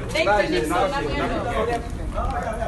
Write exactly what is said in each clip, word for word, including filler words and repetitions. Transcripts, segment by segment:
Thank you, Nixon. Love you.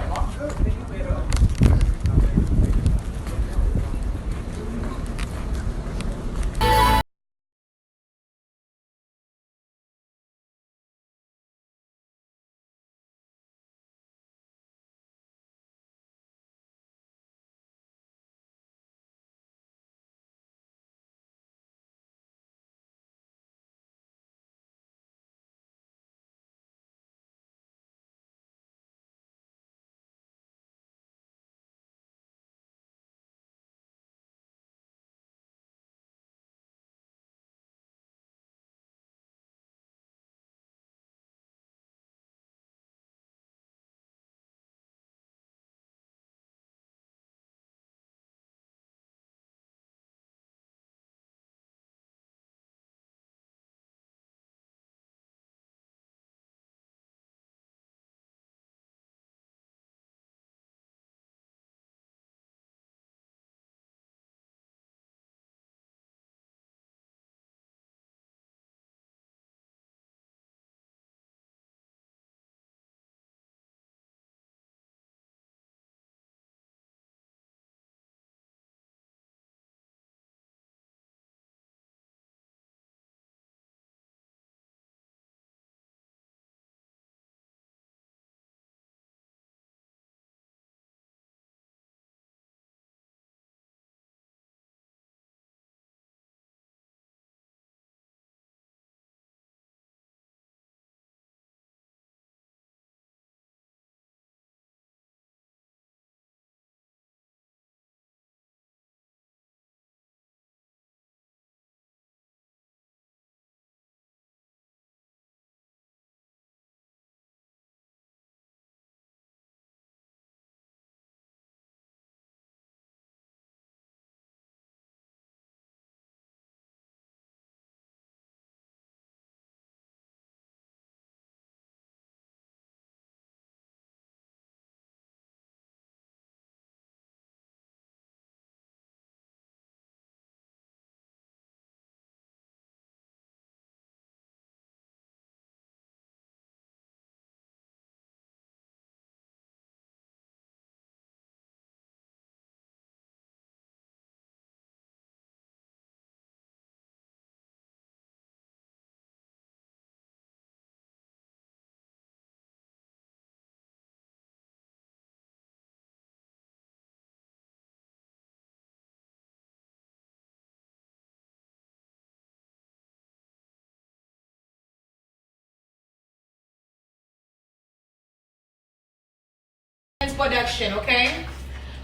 Production, okay?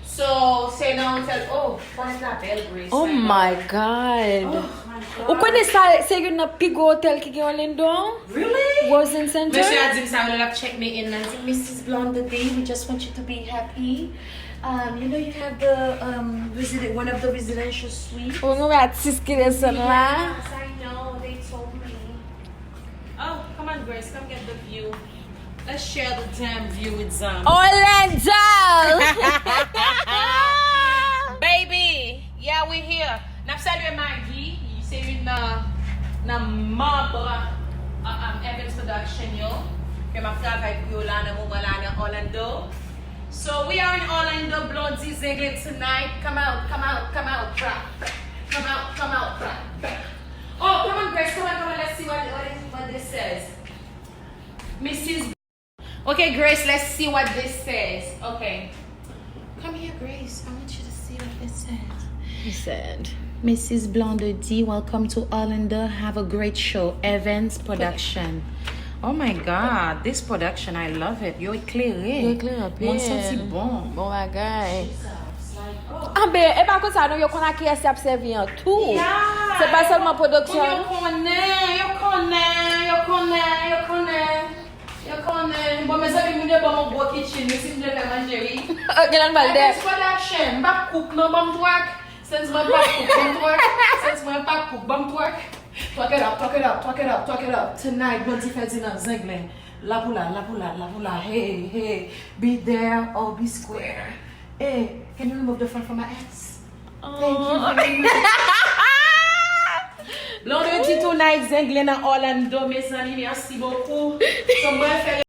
So, se nan yon sèl, oh, fònèt la bèl, Grace. Oh my God. Oh my God. Ou konnen sa, se youn nan pi gwo otèl ki gen Orlando? Really? World Center? Mesye a di m sa, lè l ap check me in nan, di, Missus Blonde D, we just want you to be happy. Um, you know you have the, um, resident, one of the residential suites. Ou gen atis ki desann la. Yes, I know, they told me. Oh, come on, Grace, come get the view. Let's share the damn view with Zam. Orlando! Baby, yeah, we here. N ap salye Maggie, se youn nan, nan manm, uh, um, Evans Production yo, ke m ap travay pou yo la nan moman la nan Orlando. So we are in Orlando, Blondie Zenglen tonight. Come out, come out, come out, drop. Come out, come out, drop. Oh, come on, Grace, come on, come on, let's see what, what, what this says. Missus Okay, Grace, let's see what this says. Okay. Come here, Grace. I want you to see what this says. He said, Missus Blonde D, welcome to Orlando. Have a great show. Evans Production. Oh my God, this production, I love it. Yo eklere. Yo eklere anpil. Mwen santi bon. Bon bagay. Jesus, like, oh. Anben, e pa konsa non, yo konn a kiyès y ap sèvi an tou. Yeah. Se pa sèlman pwodiksyon. Yo konnen, yo konnen, yo konnen, yo konnen. Yo konnen. Bon, mezanmi, moun yo ban m yon gwo kitchen, wi, si m vle fè manje, wi. Ok, nan bal dè. Evans Production, m p ap cook non, ban m track. Since mwen p ap cook, ban m track. Since mwen p ap cook, ban m track. Talk it up, talk it up, talk it up, talk it up. Tonight, Blondie Ferdinand Zenglen. La pou la, la pou la, la pou la. Hey, hey. Be there or be square. Hey, can you remove the phone from my ex? Thank you very much. Blondedy tonight, Zenglen nan Orlando, mezanmi, merci beaucoup. So, mwen fè